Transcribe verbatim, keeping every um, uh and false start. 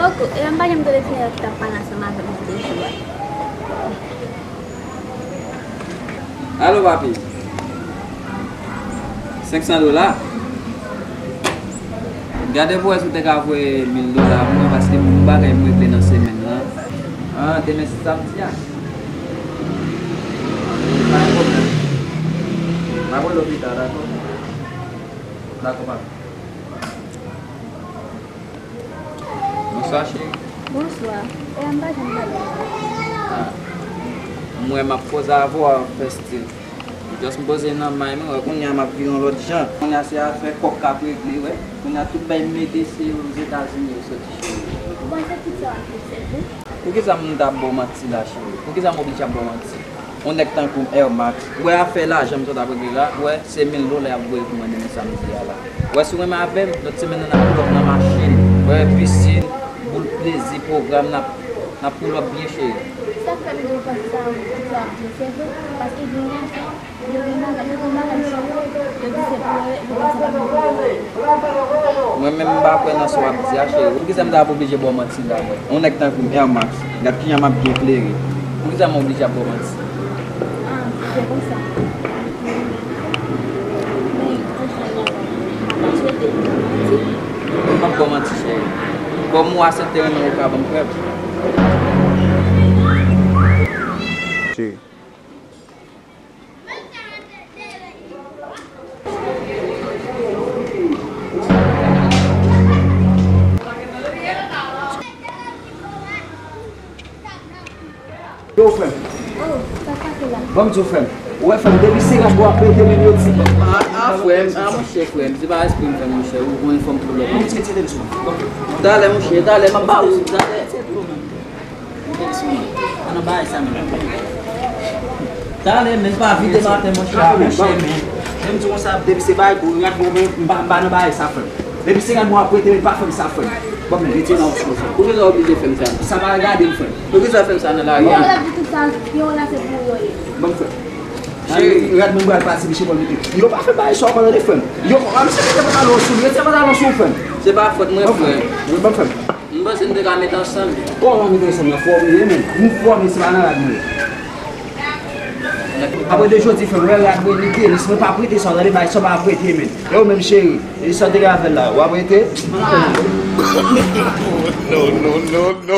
Ok, e m pa janm tande ti nèg ki t ap pale ansanm avè m de jou a. Alo, papi. Senk san dola? Gade pou wè si w te ka voye mil dola pou mwen, paske m gen yon bagay m regle nan semèn nan. Ah, demen se samdi a. Pa gen pwoblèm. M ap rele w pita, dakò? Dakò, papi. Bonswa, cheri. Bonswa. E a m pa janm pale. Ah. M wè m ap koze avè w, w ap fè stil. Just m poze nan may mwen, wè kounye a m ap vire yon lòt jan. Kounye a se afè kòb k ap regle, wè. Kounye a tout bay m mete se Ozetazini yo soti, cheri. Ou panse tout sa w ap fè se vre? Poukisa m ta ap ba w manti la, cheri? Poukisa m oblije ap ba w manti? Yon nèg tankou m, Air Max. Wè afè lajan m sot ap regle la, wè se mil dola y ap voye pou mwen demen samdi a la. Wè si w renmen avè m, lòt semèn nan n ap pull up nan machin. Wè pisin, boul plezi, pwogram, n ap, n ap pull up byen, cheri. Sa k fè m di w panse sa, sa ap di w se vre, paske gen yon afè, yo gen bagay, yo gen bagay sou yo, yo di se pou yo, yo panse pou yo. Mwen menm m pa kwè nan sa w ap di a, cheri. Poukisa m ta ap oblije ba w manti la, mwen? Yon nèg tankou m, Air Max. Gad kijan m ap byen klere. Poukisa m oblije ap ba w manti? Ah, se konsa. Men, franchman, m pa ta swete m ba w manti. M ap ba w manti, cheri. Kòm ou aksepte renmen, ou ka ban m prèv. Cheri. Yo, frè m. Oh, sa k pase la? Ban m di w, frè m. Ou wè, frè m, depi se rad bò ap pete, men yo di. Ah, ah, frè m, ah, monchè, frè m, se pa espri m fè, monchè, ou konnen fò m pull up. Bon, tire, tire, tire sou mwen. Talè, monchè, talè, m ap ba ou, talè. An nan bagay sa menm. Talè, men pa vide maten, monchè, monchè, men. Jan m di konsa, depi se bagay pou rad bò, men m pa, m pa nan bagay sa, frè m. Depi se rad bò ap prete, men pa fè m sa, frè m. Bon, men retire nan opsyon, frè m. Poukisa w oblije fè m sa? Sa pa regade m, frè m. Poukisa w fè m sa nan lari a? Bon, lè di tout sa, yo la se pou yo ye. Bon, frè m. Cheri. Rad mwen pral pati, misye pral mete. Yo pa fè bagay sa, w konn tande, frè m. Yo, a, misye mete pantalon sou li, retire pantalon sou ou, frè m. Se pa fòt mwen, frè m. Bon, frè m. M panse n te ka met ansanm. Kòman mete ansanm nan fòm li ye, men? M fòm li, se pa nan rad mwen. Apre de jodi, frè m, wè rad mwen li tenis, mwen pa prete sa, w tande, bay sa w pa prete, men. E ou menm, cheri, e sa w te gen avè l la, w ap rete? No, no, no, no.